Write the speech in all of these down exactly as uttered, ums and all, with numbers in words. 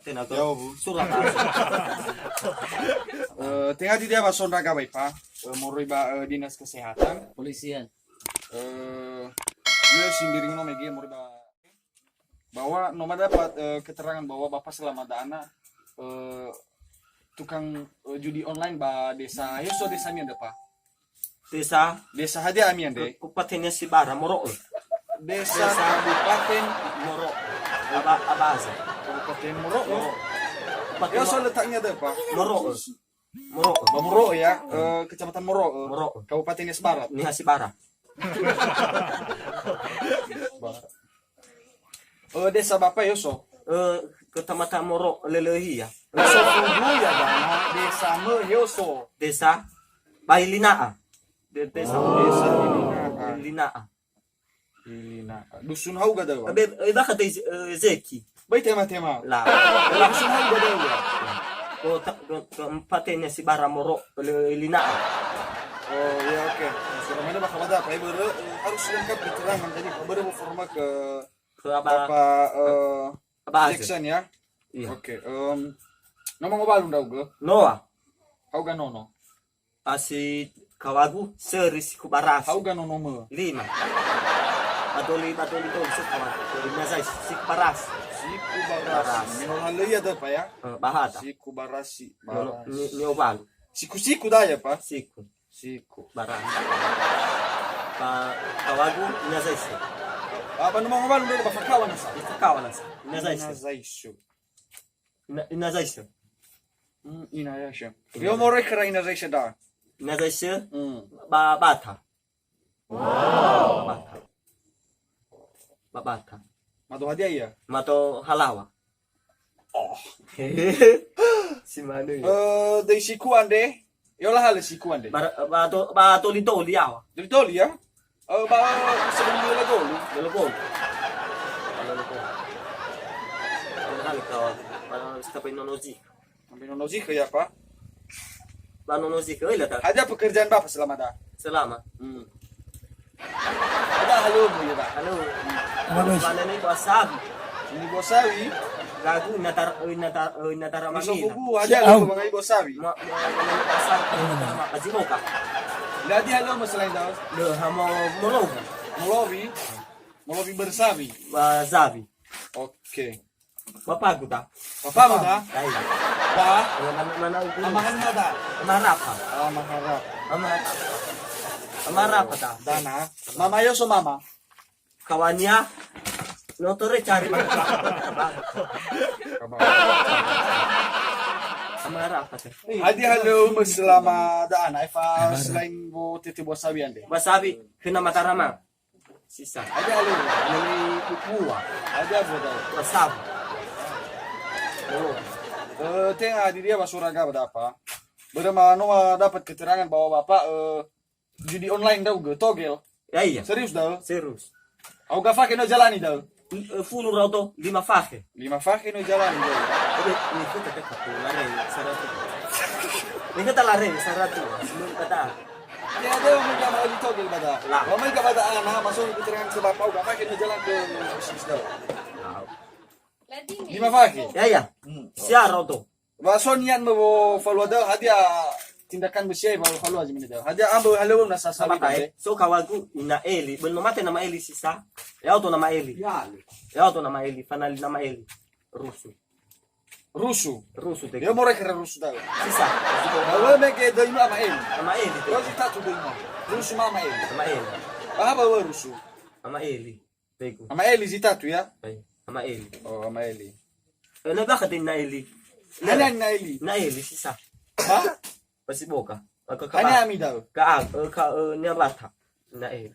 Tenga to. Yo, Bu. Surat asli. Eh, tenga di dia ba so ndra'aga Bapak. Eh, moroi ba, eh, Dinas Kesehatan. Polisian. Eh, yo sindiri no mege moroi ba bahwa no mendapat, eh, keterangan bahwa Bapak selama ada anak, eh, tukang, eh, judi online ba desa, yo so desa mian de, Pak? Desa. Desa hadia ami andre? Kabupaten Sibara, Moro'o. Desa. Desa. Kabupaten Moro'o. Aba-, Abaza. Kabupaten Moro'o. Moro'o. Kabupaten Yo so Moro'o. Letaknya de, Pak? Moro'o. Moro'o. Ba Moro'o ya, eh, Kecamatan Moro'o. Moro'o. Kabupaten Nias Barat. Nias Barat. Eh, desa Bapak yo so? Eh, Kecamatan Moro'o, Lelehi ya. So fugu ya, Bang. Desa me yo so? Desa Bailina'a. De-, desa. Oh, desa Bailina'a. Bailina'a. Ilina. Dusun hauga dawa. Be, eh, bakha te, eh, zeki. Bai tema-tema. La. Dusun hauga dawa. Ko ta-, ko, ko empatnya Sibara Moro'o, le, Ilina. Oh, ya, oke. Sudah mana bakha bada, Pak, bere, eh, harus lengkap keterangan tadi, Pak, bere mau forma ke Ke apa? Bapak, eh, Apa aja? Jackson, ya? Iya. Oke, em, nono ngobalu ndra'ugö? Noa. Hauga nono? Asi kawagu, seri siku baras. Hauga nonomö? Lima. Badoli, badoli, doli, siku baras. Lima zai, siku baras. Siku baras. Baras. Mino halö ia da, Pak, ya? Eh, bahata. Siku baras, si-, Nono, baras. Ni, ni obalu. Siku-siku da ya, Pak? Siku. Siku. Baras. Ba, kawagu, ina zaise. Ba, ba nomo ngobalu ndra'ugö ba fakawa nasa? Fakawa nasa. Ina zaise. Ina zaise. Ina, ina zaise. Hmm, ina zaise. Ina zaise. Yo moroi khöra ina zaise da. Ina zaise. Hmm. Ba, Bata. Wow. Bata. Ba, Bata. Mato hadia ia? Mato halawa. Oh. Si manö ya. Eh, döi siku andre. Yo lahalö siku andre. Ba, ba to-, ba toli-toli yaŵa. Toli-toli ya? Eh, ba sebelum lele golu. Lele golu. Ba lele golu. Lahalö kawan. Ba setapai nono zi. Sampai nono zi ke ya, Pak? Ba nono zi ke, eh, la ta. Hadia pekerjaan Bapak selama da? Selama. Hmm. Ada halo mu ya, Pak? Halo. Halo, Mas. Mana ni buah sawi? Ini buah sawi? Gagu natar, eh, natar, eh, natar Ini mami. Sokubu, ada halo mu mengenai buah sawi? Ma, ma, ma, ma, pasar, ma, ma, ma, Aji Moka. Ladi halo mu selain daun? Le, hamo molowi. Molowi? Molowi bersawi? Ba, zawi. Oke. Bapagu ta? Bapamu ta? Dai. Da? Ya, mana, mana ugu? Amahan da? Amarapa. Amarapa. Amarapa. Amarapa ta? Dana. Mama yo so mama. Kawania. Notore cari mama. Amarapa ta? Hadia halo mu selama da anak, Eva, selain bo tete buah sawi andre? Buah sawi, kena Matarama. Sisa. Ada halo. Ini bukua. Ada apa tau? Wasam. Oh. Eh, tenga di dia basura ga berapa? Bere ma no dapat keterangan bahwa Bapak, eh, judi online daugö, togel. Ya, iya. Serius daun? Serius. Au ga fakhe no jalani daun? Eh, fulu rato, lima fakhe. Lima fakhe no jalani daun? Ini, ini kita tetap lare saratua. Ini kita lare saratua. Sebelum kata. Ya, ada yang mau jamaah di togel bada. Lah. Wa mai ga bada ana, masuk keterangan sebab au ga fakhe no jalan ke bisnis daun. Lima fakhe? Ya, ya. Hmm. Siaro to. Wa so niat me wo falua daun, hadia tindakan besiai ba falua zi mene daun. Hadia ambo halewu na sasa. Apa tae? So kawagu ina Eli, ben mamate nama Eli sisa. Ya oto nama Eli. Ya. Ya oto nama Eli, fanali nama Eli. Rusu. Rusu. Rusu te. Yo moroi khöra rusu daun. Sisa. Ba we mege döimu ama Eli. Ama Eli te. Yo zi tatu döimu. Rusu ma ama Eli. Ama Eli. Ba haba we rusu. Ama Eli. Tegu. Ama Eli zi tatu ya? Ai, ama Eli. Oh, ama Eli. Eh, na bakha te na Eli. Nani na Eli? Na Eli sisa. Ha? Pasi boka. Ka, ka, Hanya ami daun. Ka, eh, ka, eh, nia bata. Na Eli.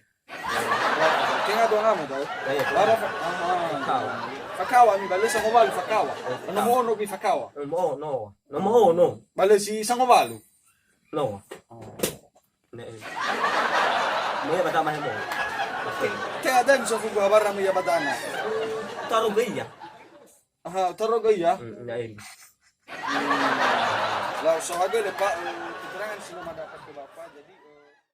Tenga dua nama daun. Ya, ya, Bara tenga. Fa-, ah, ah. Fakawa. Fakawa ami ba le sangowalu fakawa. Oh, Nomor ono bi fakawa. Nomor ono. Nomor ono. Ba le si sangowalu. No. Oh. Ne. Mo ya bata mahe mo. Te, te ada ni sofu gua bara mu ya badana. Taro gaya. Aha, taro gaya. Hmm, na Eli. Hmm. Lah, so haga le, Pak, eh, keterangan si no madapat ke Bapak, jadi